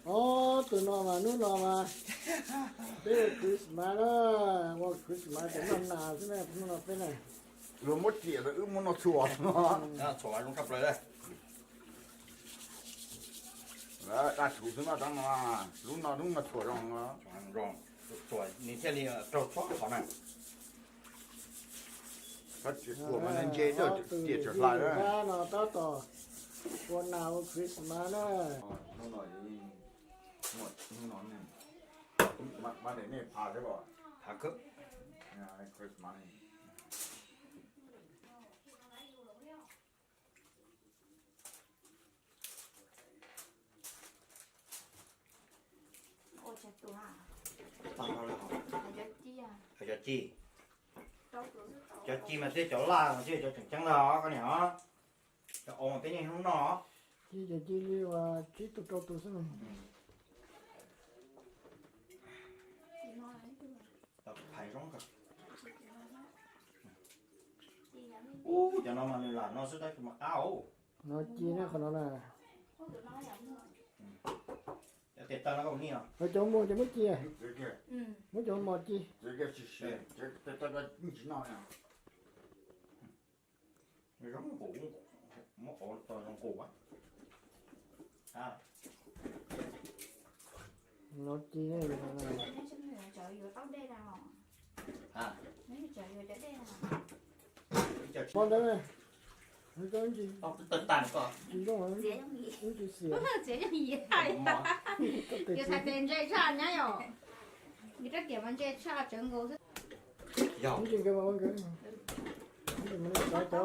Ob tug no mas hnub no mas peb ua Christmas na, ua Christmas ces noj nas xwb na, hnub no peb na. Luag muab riam los wb muab noj txhua. Txhua zoo tshaj plaws. Daj tshua xwb no, lub no hnub no txhua zoo. Txhua nws thiaj li raug txhob qhov na. Tab sis ua mas ntse tiam tseem hlais na. No tab tom ua nas ua Christmas na. Hnub no, hnub no mas nej phav thiab los? Phav kawg. Christmas. Cov ci, cov ci mas thiab cov laj mas thiab cov tseem ceeb ntag os koj niam os. Cov au mas peb niaj hnub noj. Ci ces ci li uas tsib tug rau tus xwb. Phais zoo kawg. Ub, cov no mas nws lam no xwb tab sis mas qab os. No ci na qhov no na. Cov tes taw no koj nij os. Cov mos ces muab ci, muab cov mos ci. Zoo nqus, muab qos tau zoo nqus. No ci. Pon ntawd, tsis zoo, tsis xiam. Yus hais tias ntse tshaj nyab yom, yus rab riam mas ntse tshaj tsawv nkaus xwb. Cov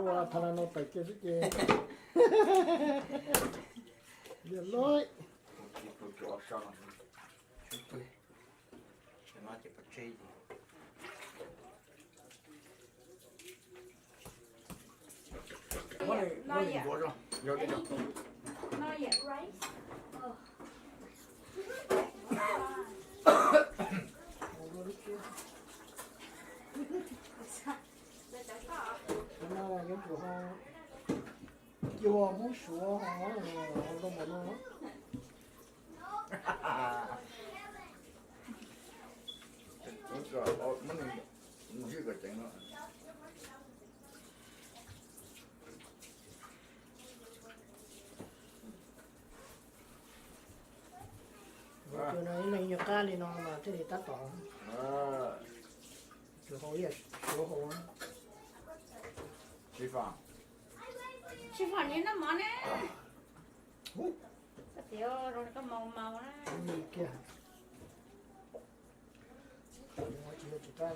uas Thaib Laj no tawm kiag xwb ces yog loj. Cov no yuav tsum ho cua Hmoob Suav ho, ho zoo npaum no. Tus no ib leeg nyuag qab li no mas thiaj li tab tom. Tus hau ib yam Suav hau. Tsis fam ni noj mov ne. Koj tias zoo li koj maus maus na. Kiag. Tab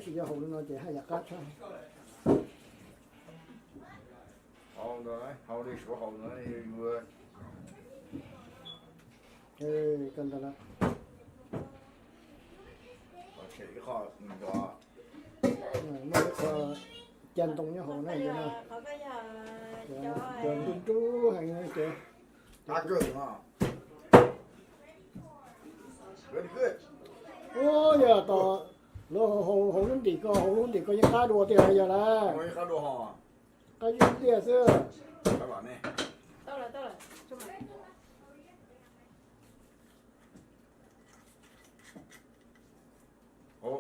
sis yog haus li no ces haj yam qab tshaj. Haus li Suav haus no yuav. Koj ntag na. Muaj ib qho cag ntoo nyob hauv na, cov nruj nruj heev ces. Ua yog tos lawv haus lub ntim ko, haus lub ntim ko yeej qab dua tiag yog lawm. Qab ib tiag xwb.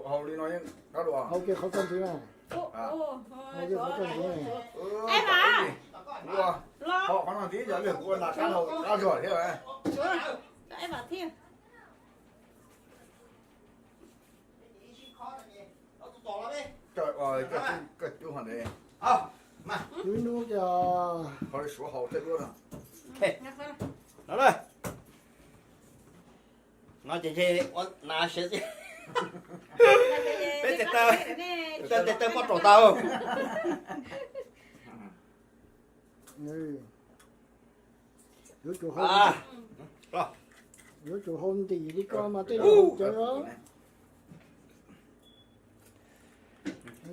Haus li no yeej qab dua. Haus kiag qhov ko ntxiv na. Haus kiag qhov ko ntxiv na. Qhov no ntxiv yog li kuv nas qab, qab zog thiab. Koj cub ho ntev. Cub ib hnub ces ho li Suav haus tej duab no. No na. No ces ntshe ua nas siav xwb. Peb tes taw, tes taw pob raum tau. Yuav tsum haus, yuav tsum haus ntim li ko mas tej zaum haus cawv.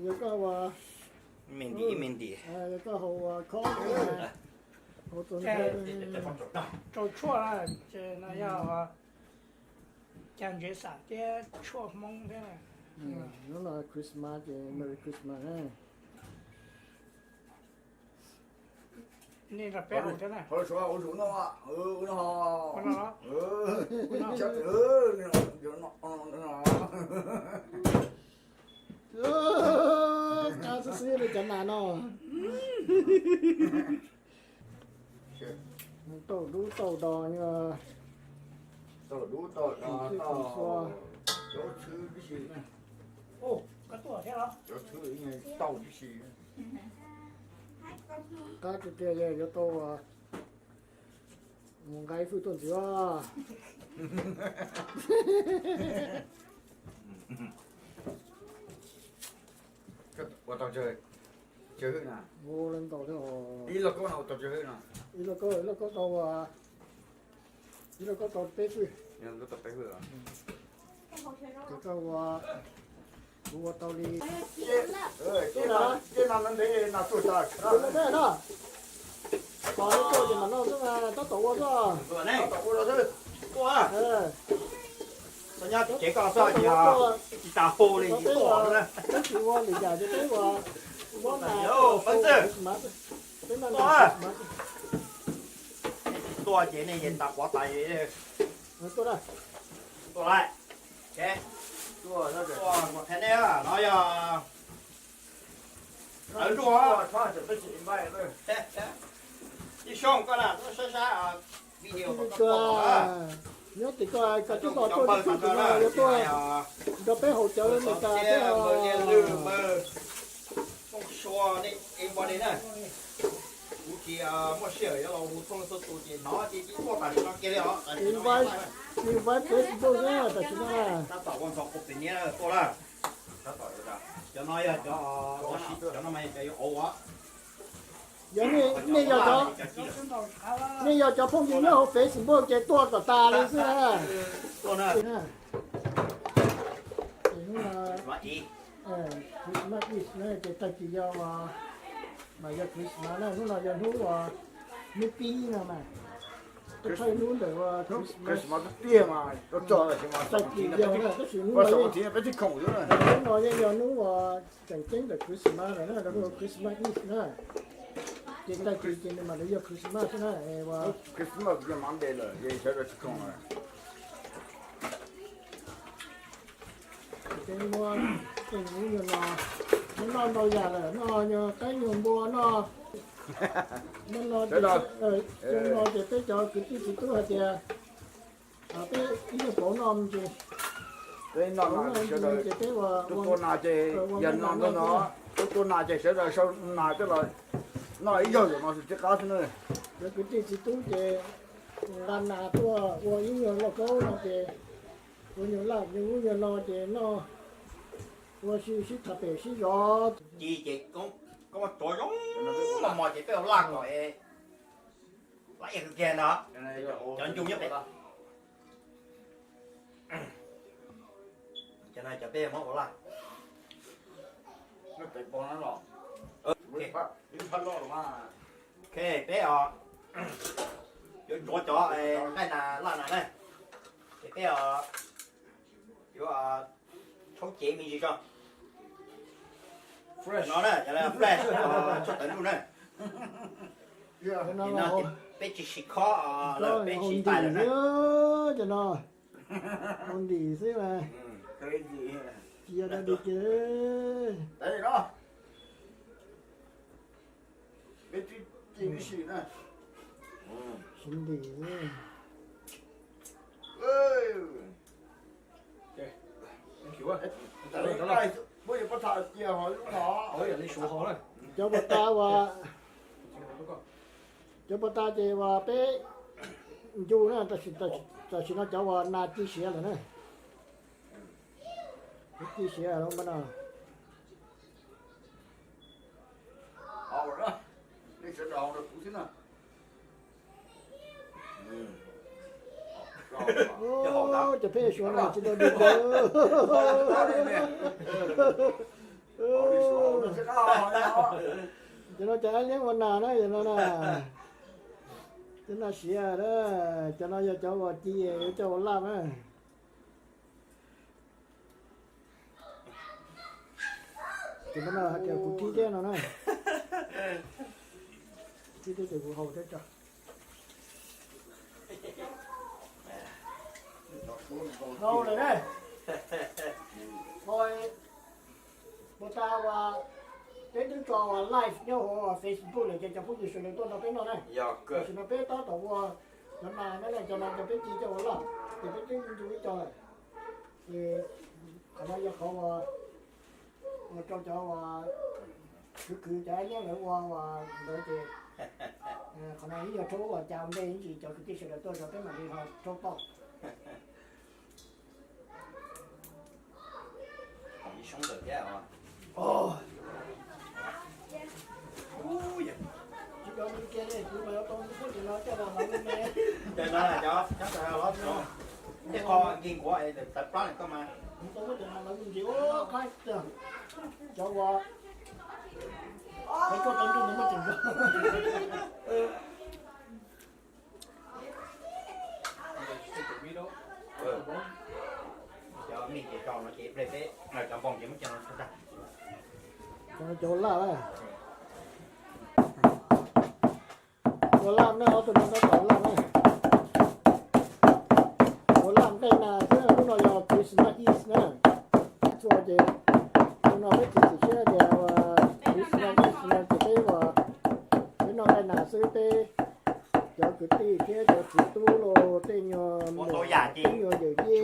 Yog koj ua, me ntim me ntim, yog koj haus ua khob, haus tus rau tshuaj ces no yog cag ntsev xam thiab tshuaj Hmoob thiab. Hnub no Christmas ces Merry Christmas na. Peb hauv thiab na. Hauv suav ua zaum no, ua no. Qab xwb xwb li cov nas no. Tau dub tau do, tau dub tau do, tau xua. Cov txhwb tib si, cov txhwb tau tib si. Qab tiag tiag yuav tau mus nqa ib fwj tuaj ntxiv. Ua tau tsawg hwj na? Ua tau ib lauj kaub no, ua tau tsawg hwj no? Ib lauj kaub, ib lauj kaub tau, ib lauj kaub tau peb hwj. Tau peb hwj. Kuv ua, kuv ua tau li. Tej no ntev no tuaj tas. Pom li tuaj ces mam noj xwb mas tab tom ua xwb. Tab tom ua xwb. Txhob nyob tsev koj xwb, tsis tas hu li tsis tuaj na. Peb tsis ua lwm yam ces peb ua, ua nas, peb noj nas. Tsis tuaj ces nej yeej tas quav tas. Tuaj lawm. Tuaj, tuaj qhia nej no yog Tawv nruj. Ib Xyooj koj na, saib saib video. Nyob tim koj, koj twb los tuaj ib tug no yuav tuaj nrog peb haus cawv Meskas thiab. Npawg Sua, nej invite na. Kuv tsis muaj sij hawm yuav los hu thoob leej thoob tus ces hnov ces tuaj tam sim no kiag li os. Invite, invite Facebook na tam sim no na. Tab tom ua ntxhov qhuav pem niab tuaj lawm. Cov no yog cov, cov no mas yog cov yuav auv. Yog nej yog cov, nej yog cov phooj ywg nyob hauv Facebook ces tuaj kom tas li xwb na. Tuaj na. Christmas Eve na ces tag kis yog, mas yog Christmas na, hnub no yog hnub, hnub pib no mas. Peb thaij hnub ntawm Christmas tiag mas tag kis yog na, tab sis hnub no yeej yog hnub tseem ceeb ntawm Christmas lawm na, lawv hu Christmas Eve na. Ces tag kis ces nws mam li yog Christmas xwb na. Christmas yog Monday lawm, sawv daws tsis khoom lawm. Ces muaj tej nyuag nyuag no, muab noj ntau yam lawm, noj nyuag qaib nyuag npua noj. Muab no ces, xyoo no ces peb cov kwv tij txiv tub hais tias peb ib nyuag pauv noj me ntsis. Peb noj no ces peb ua, tus tua nas ces yog no ntag no, tus tua nas ces sawv daws sau nas coj los noj ib zaug zaum no tib qab xwb na. Cov kwv tij txiv tub ces nqa nas tuaj ua ib nyuag lauj kaub no ces ua nyuag laj nyuag ub nyuag no ces noj ua si sib tham pem sib zov. Ci ces koob tsov zoo mos mos ces peb ua laj kom lab ias kiag ntag. Cov ncu nyob pem. Cov no cov peb muab ua laj. Ok, peb os, yuav ntxuav cov nqaij nas laj nas na, ces peb os yuav tshoob cev me ntsis tso. Fresh no na, cov fresh, tshoob tawv nruj na. Peb tsis sim khob lawm, peb tsis ntais lawm na. Cov no ua ntim xwb mas. Tsis yog dog dig kiag. Siv ntim. Cov pas tas uas, cov pas tas ces uas peb ncu na, tam sim no cov uas nas ci siav lawm na. Ci siav lawm no. Cov peb suav no tsis tau dig kiag. Cov no cov ab liab ua nas na, cov no na. Cov no siav na, cov no yog cov uas ci yuav coj ua laj na. Ces no hais tias kuv tib thiab no na. Ib tug tes kuv haus thiab tso. Haus lawm ne. Ho puas tas uas peb twb tso live nyob hauv Facebook lawm ces cov phooj ywg sawv daws tuaj nrog peb noj na. Tam sim no peb tab tom ua cov nas na, cov nas cov peb ci coj ua laj ces peb twb ncu ib co lawm. Ces qhov no yog qhov uas ua rau cov uas khwv khwv cov ab nyob lawv ua uas ntawd ces qhov no ib yog rhaub uas cas npe ntsis cov kwv tij sawv daws tuaj zov peb mam li ho rhaub tau. Tsis tau li kiag li, kuv mas yuav tau muab cov no coj los hlawv me me. Cov no, cov, cov, cov los no, tej qho nkig nkuav es tawv plab lawm koj mas. Kuv tau muab cov no hlawv me ntsis ua qhaib tiag. Cov uas, cov tuaj tau ntuj ntawd muab cov nkuav. Cov me ntsis rau no ces ple peb, cov npoo ces muab cov no tso tag. Cov laj na. Ua laj na, ob tug no tab tom laj na. Ua laj nqaij nas xwb, hnub no yog Christmas Eve na. Txhua ces hnub no peb txiav txim siab tias Christmas Eve no ces peb ua, peb noj nqaij nas xwb, peb cov kwv tij thiab cov txiv tub los tej nyuag muam, tej nyuag yawm yij,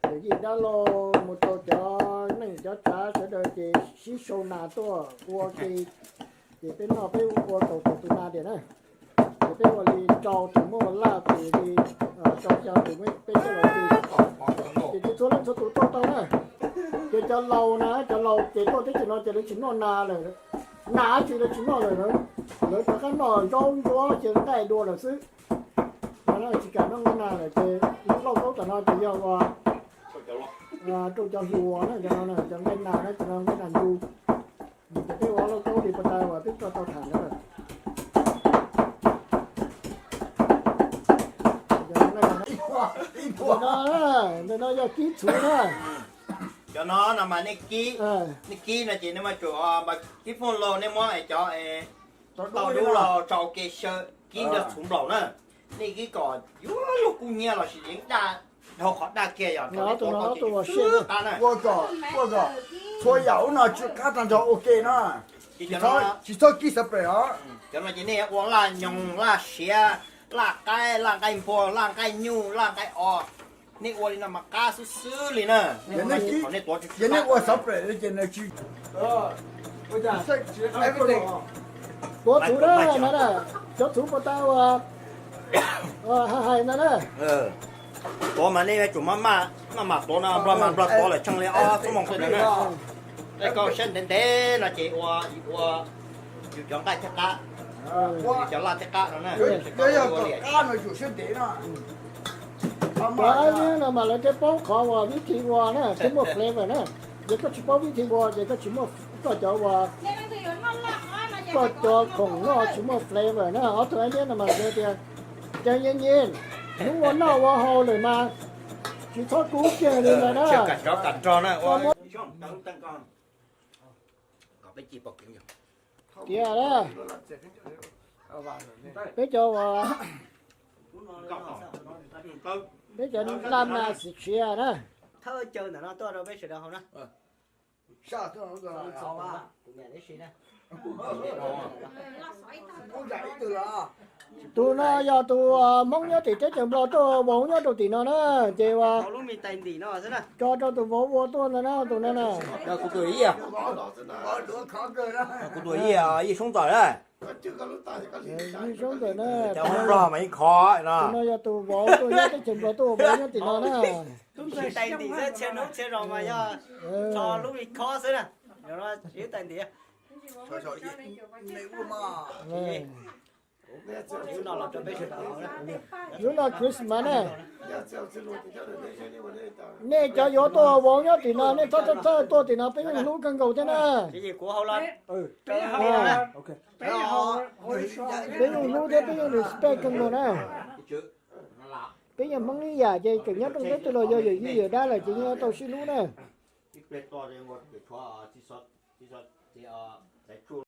yawm yij dab laug mus rau cov neej cov tsav sawv daws ces sib sau nas tuaj ua ke, ces peb noj peb ua tau tau tus nas tias na. Ces peb ua li rau tus muaj laj ces li rau xya tus peb coj los ua. Ces tsis txhua leej txhua tus tuaj tau na. Ces cov laus na, cov laus ces tuaj teb chaws no ces lawv tsis noj nas lawm, nas ces lawv tsis noj lawm, lawv rov qab noj zaub ntsuab ces nqaij dua lawm xwb. Tsis kam noj nqaij nas lawm ces lub lauj kaub tom no ces yog ua rau cov hluas na, cov no cov nqaij nas na, cov no nqaij nas ncu. Ces peb ua lauj kaub li puas tas uas twb tso tau tham ntawd lawm. Ntawm no, ntawm no yog kib txhuv na. Cov no no mas nej kib, nej kib no ces nej mas tsuas, kib phooj laug nej muab cov tau dub los tso ua ke xyaw kib ntawm txhuv nplaum na. Nej kib kom yuav luag kub hnyiab los sis yeej daj dhau qhov daj kiag yog rau nej tuav tau ces ua kom, ua kom txhua yam ub no tsw qab tag nrho ua ke no. Tsis txhob kib xav pem os. Cov no ces nej ua laj nyoos, laj siav, laj qaib, laj nqaij npua, laj nqaij nyuj, laj nqaij os. Nej ua li no mas qab xwb xwb li na. Yog nej ua xav pem ces nws tsis tuav txhuv na, no na, cov txhuv puas tas uas hais hais no na. Tuav mas nej yuav tsum maj mam tuav no, nplog mas nplog tuav lawm tsheej li ob xuab moos xwb ntawd na. Tej koj siab ntev ntev no ces ua, ua yus cov nqaij thiaj qab, yus cov laj thiaj qab no na. Cov no mas lawv thiaj paub qhov uas vib thi ua na thiaj muaj flavor na. Yog koj tsis paub vib thi ua ces koj tsis muaj, koj cov uas, koj cov khoom noj tsis muaj flavor na. Ob tug ab niab no mas tias, ces yeej yeej, hnub ua noj ua haus lawm mas tsis txhob kub kiag li ntawd na. Tiag na, peb cov uas, peb cov laj nas xim tshiav na. Tus no yog tus Hmoob nyob tim teb chaws Nplog tuaj, vauv nyob rau tim no na, ces uas tso rau tus vauv ua tuaj ntag na, tus no na. Kuv tus Yij, Yij Soob Ntxawm na. Yij Soob Ntxawm na. Tus no yog tus vauv tuaj nyob teb chaws Nplog tuaj, vauv nyob tim no na. Lub no Christmas na. Nej cov yuav tuaj vauv nyob tim no nej txhob txhawj txhawj tuaj tim no, peb yeej hlub kawg nkaus thiab na. Peb yeej hlub thiab peb yeej respect kawg nkaus na. Peb yog Hmoob ib yam ces tseem nyob rooj teb twg los yog yawm yij yawm dab lawm ces yeej yuav tau sib hlub na.